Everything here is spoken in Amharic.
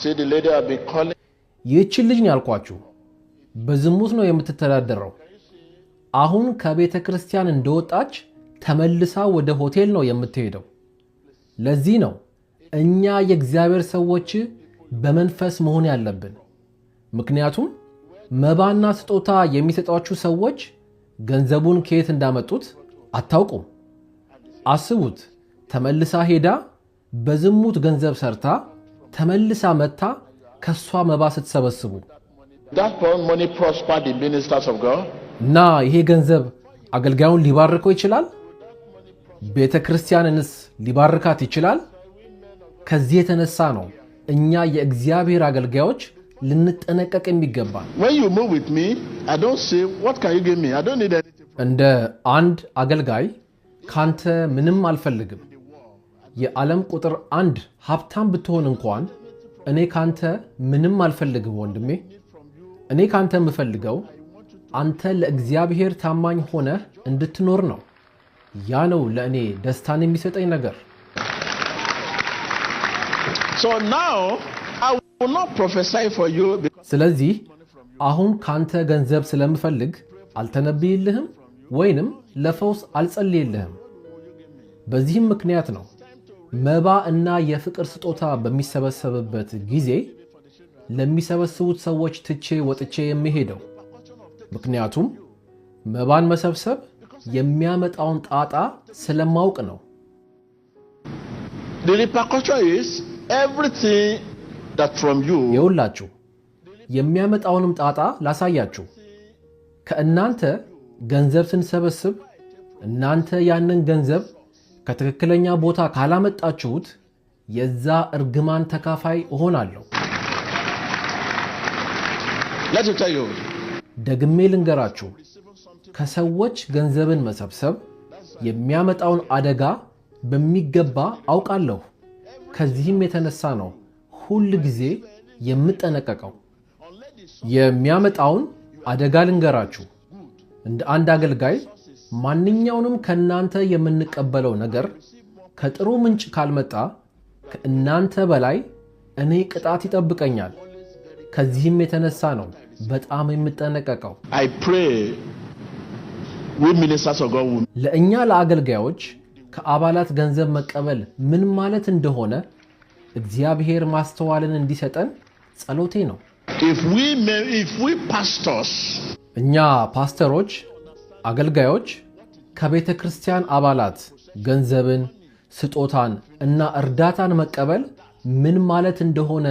See the lady I've been calling. ይህችን ልጅ ነው ያልኳችሁ፣ በዝሙት ነው የምትተዳደረው። አሁን ከቤተ ክርስቲያን እንደወጣች ተመልሳ ወደ ሆቴል ነው የምትሄደው። ለዚህ ነው እኛ የእግዚአብሔር ሰዎች በመንፈስ መሆን ያለብን። ምክንያቱም መባና ስጦታ የሚሰጧችሁ ሰዎች ገንዘቡን ከየት እንዳመጡት አታውቁም። አስቡት፣ ተመልሳ ሄዳ በዝሙት ገንዘብ ሰርታ ተመልሳ መጥታ ከሷ መባ ስትሰበስቡ That money prosper the ministers of God. እና ይሄ ገንዘብ አገልጋዩን ሊባርከው ይችላል? ቤተ ክርስቲያንንስ ሊባርካት ይችላል? ከዚህ የተነሳ ነው እኛ የእግዚአብሔር አገልጋዮች ልንጠነቀቅ የሚገባን። When you move with me, I don't say, "What can you give me? I don't need anything." እንደ አንድ አገልጋይ ካንተ ምንም አልፈልግም። የዓለም ቁጥር አንድ ሀብታም ብትሆን እንኳን እኔ ካንተ ምንም አልፈልግም ወንድሜ። እኔ ካንተ የምፈልገው አንተ ለእግዚአብሔር ታማኝ ሆነህ እንድትኖር ነው። ያ ነው ለእኔ ደስታን የሚሰጠኝ ነገር። So now, I will not prophesy for you because ስለዚህ አሁን ካንተ ገንዘብ ስለምፈልግ አልተነብይልህም ወይንም ለፈውስ አልጸልይልህም። በዚህም ምክንያት ነው መባ እና የፍቅር ስጦታ በሚሰበሰብበት ጊዜ ለሚሰበስቡት ሰዎች ትቼ ወጥቼ የምሄደው። ምክንያቱም መባን መሰብሰብ የሚያመጣውን ጣጣ ስለማውቅ ነው። The repercussion is everything that from you ይኸውላችሁ፣ የሚያመጣውንም ጣጣ ላሳያችሁ። ከእናንተ ገንዘብ ስንሰበስብ እናንተ ያንን ገንዘብ ከትክክለኛ ቦታ ካላመጣችሁት የዛ እርግማን ተካፋይ እሆናለሁ። Let me tell you, ደግሜ ልንገራችሁ፣ ከሰዎች ገንዘብን መሰብሰብ የሚያመጣውን አደጋ በሚገባ አውቃለሁ። ከዚህም የተነሳ ነው ሁል ጊዜ የምጠነቀቀው። የሚያመጣውን አደጋ ልንገራችሁ። እንደ አንድ አገልጋይ ማንኛውንም ከእናንተ የምንቀበለው ነገር ከጥሩ ምንጭ ካልመጣ ከእናንተ በላይ እኔ ቅጣት ይጠብቀኛል። ከዚህም የተነሳ ነው በጣም የምጠነቀቀው። I pray we ministers of God will ለእኛ ለአገልጋዮች ከአባላት ገንዘብ መቀበል ምን ማለት እንደሆነ እግዚአብሔር ማስተዋልን እንዲሰጠን ጸሎቴ ነው። If we pastors እኛ ፓስተሮች፣ አገልጋዮች ከቤተ ክርስቲያን አባላት ገንዘብን፣ ስጦታን እና እርዳታን መቀበል ምን ማለት እንደሆነ